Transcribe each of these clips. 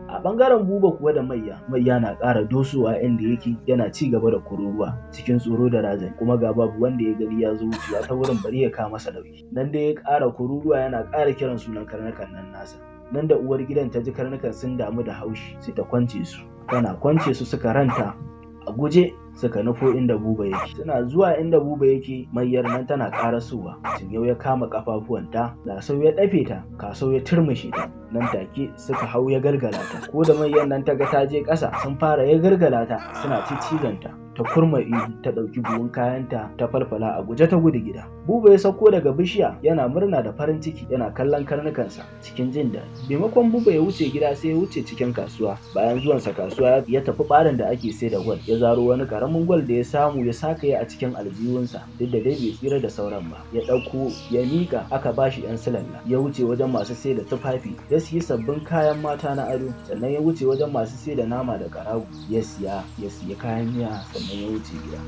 A ɓangaren Buba kuwa da Mayya, Mayya na ƙara dosowa inda yake, yana ci gaba da kururuwa cikin tsoro da razani, kuma ga babu wanda ya gani ya zo wucewa ta wurin bari ya kawo masa ɗauki. Nan dai ya ƙara kururuwa, yana ƙara kiran sunan karnukan nan nasa. Nan da uwar gidan ta ji karnukan sun damu da haushi, sai ta kwance su. Tana kwance su, suka ranta a guje suka nufo inda Buba yake. Suna zuwa inda Buba yake, Mayyar nan tana karasowa. Cinyau ya kama kafafuwanta, Lasau ya dafe ta, Kasau ya turmushe ta. Nan take suka hau ya gargala ta. Ko da Mayyar nan ta ga ta je ƙasa, sun fara ya gargala ta, suna cicizanta. Ta kurma ihu, ta ɗauki buhun kayanta, ta falfala a guje ta gudu gida. Buba ya sauko daga bishiya yana murna da farin ciki, yana kallon karnukansa cikin jin daɗi. Maimakon Buba ya wuce gida, sai ya wuce cikin kasuwa. Bayan zuwansa kasuwa, ya tafi ɓarin da ake sai da gwal, ya zaro wani ƙaramin gwal da ya samu ya sakaye a cikin aljihunsa, duk da dai bai tsira da sauran ba. Ya ɗauko ya miƙa, aka bashi 'yan silalla. Ya wuce wajen masu sai da tufafi, ya siyi sabbin kayan mata na ado. Sannan ya wuce wajen masu sai da nama da ƙarago, ya siya, ya siya kayan miya, sannan ya wuce gida.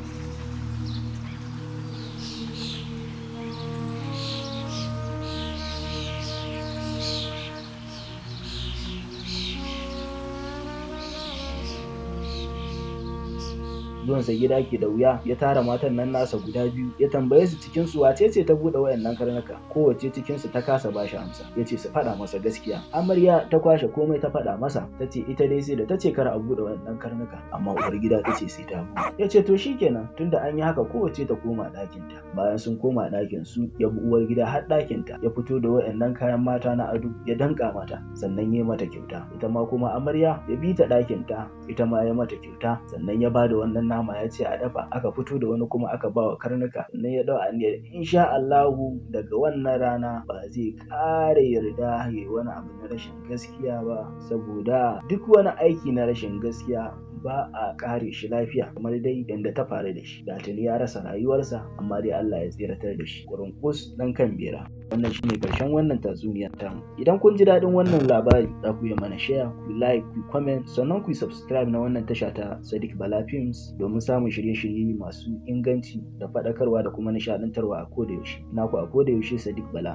Zuwansa gida ke da wuya, ya tara matan nan nasa guda biyu, ya tambaye su cikin su wace ce ta buɗe wayannan karnuka. Kowace cikin su ta kasa bashi amsa. Ya ce su faɗa masa gaskiya. Amarya ta kwashe komai ta faɗa masa, ta ce ita dai sai da ta ce kar a buɗe wayannan karnuka, amma uwar gida ta ce sai ta buɗe. Ya ce to shikenan, tunda an yi haka, kowace ta koma ɗakin ta. Bayan sun koma ɗakin su, ya bi uwar gida har ɗakin ta, ya fito da wayannan kayan mata na ado ya danka mata, sannan ya mata kyauta. Ita ma kuma amarya ya bi ta ɗakin ta, ita ma ya mata kyauta, sannan ya bada wannan nama, ya ce a dafa. Aka fito da wani kuma aka ba wa karnuka. Sannan ya dau aniyar insha Allahu daga wannan rana ba zai ƙara yarda yayi wani abu na rashin gaskiya ba, saboda duk wani aiki na rashin gaskiya ba a ƙare shi lafiya, kamar dai yanda ta faru da shi. Da tuni ya rasa rayuwarsa, amma dai Allah ya tseratar da shi. Ƙurunƙus ɗan kan bera. Wannan shine ƙarshen wannan tatsuniya tamu. Idan kun ji daɗin wannan labari, za ku yi mana share, ku like, ku comment, sannan ku yi subscribe na wannan tasha ta Sadiq Bala Films domin samun shirye-shirye masu inganci da faɗakarwa da kuma nishaɗantarwa a koda yaushe. Naku a koda yaushe, Sadiq Bala.